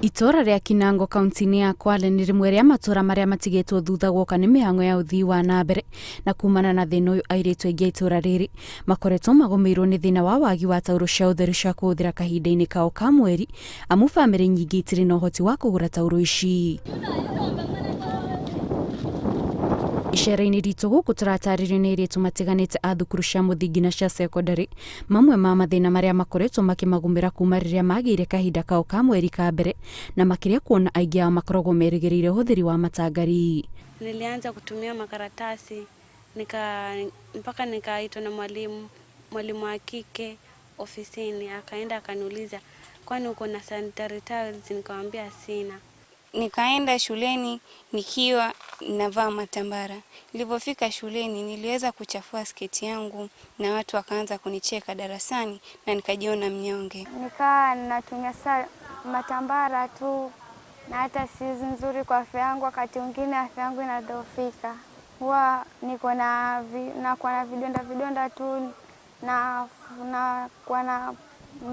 Itũũra rĩa Kinango kaunti-inĩ ya Kwale nĩ rĩmwe rĩa matũũra marĩa matigĩtwo thutha guoka nĩ mĩhang'o ya ũthii wa na mbere, na kumana na thĩna ũyũ airĩtu aingĩ a itũũra rĩrĩ makoretwo magũmĩirwo nĩ thĩna wa wagi wa taurũ cia ũtheru cia kũhũthĩra kahinda-inĩ kao ka mweri, amu bamĩrĩ nyingĩ itirĩ na ũhoti wa kũgũra taurũ ici. Icera-inĩ ritũ gũkũ tũratarĩrio nĩ airĩtu matiganĩte a thukuru cia mũthingi na cia cekondarĩ Mamwe ma mathĩna marĩa makoretwo makĩmagũmĩra kuuma rĩrĩa maagĩire kahinda kao ka mweri ka mbere, na makĩria kuona aingĩ ao makoragwo merĩgĩrĩire ũhũthĩri wa matangari. Nilianza kutumia makaratasi nika mpaka nikaitwa na mwalimu mwalimu wa kike ofisini, akaenda akaniuliza kwani uko na sanitary towels? Nikamwambia sina. Nikaenda shuleni nikiwa navaa matambara. Nilipofika shuleni niliweza kuchafua sketi yangu na watu wakaanza kunicheka darasani na nikajiona mnyonge. Nikawa natumia saa matambara tu na hata si nzuri kwa afya yangu, wakati mwingine afya yangu inadhoofika. Huwa niko na nakuwa na vidonda vidonda tu na nakuwa na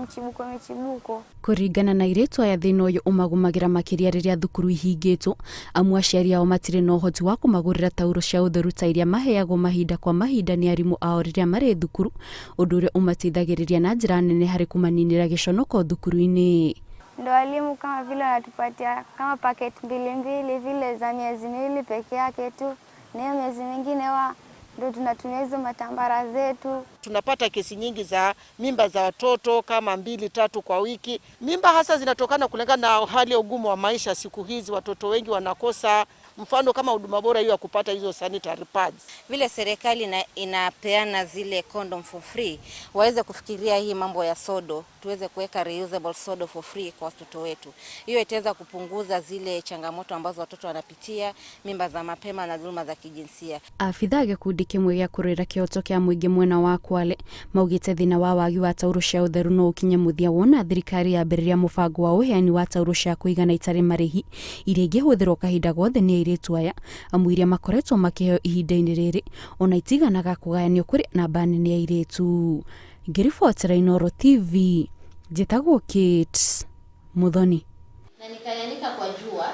michibuko michibuko. Kũringana na airĩtu aya thĩna ũyũ ũmagũmagĩra makĩria rĩrĩa thukuru ihingĩtwo amu aciari ao matirĩ na ũhoti wa kũmagũrĩra taurũ cia ũtheru ta iria maheagwo mahinda kwa mahinda nĩ arimũ ao rĩrĩa marĩ thukuru, ũndũ ũrĩa ũmateithagĩrĩria na njĩra nene harĩ kũmaninĩra gĩconoko thukuru-inĩ. Ndo walimu kama vile wanatupatia kama packet mbili mbili vile za miezi miwili peke yake tu, na hiyo miezi mingine wa ndo tunatumia hizo matambara zetu. Tunapata kesi nyingi za mimba za watoto kama 2 3 kwa wiki. Mimba hasa zinatokana kulingana na hali ya ugumu wa maisha siku hizi. Watoto wengi wanakosa mfano kama huduma bora hiyo ya kupata hizo sanitary pads. Vile serikali inapeana zile condom for free, waweze kufikiria hii mambo ya sodo, tuweze kuweka reusable sodo for free kwa watoto wetu. Hiyo itaweza kupunguza zile changamoto ambazo watoto wanapitia, mimba za mapema na dhuluma za kijinsia. Abithaa gĩkundi kĩmwe gĩa kũrũĩra kĩhoto kĩa mũingĩ mwena wa Kwale maugĩte thĩna wa wagi wa taurũ cia ũtheru no ũkinye mũthia wona thirikari yambĩrĩria mũbango wa ũheani wa taurũ cia kũigana itarĩ marĩhi iria ingĩhũthĩrwo kahinda gothe nĩ airĩtu aya, amu iria makoretwo makĩheo ihinda-inĩ rĩrĩ ona itiganaga kũgayanio kũrĩ namba nene ya airĩtu. Ngĩribotera Inooro TV, njĩtagwo Kate Muthoni. Na nikayanika kwa jua.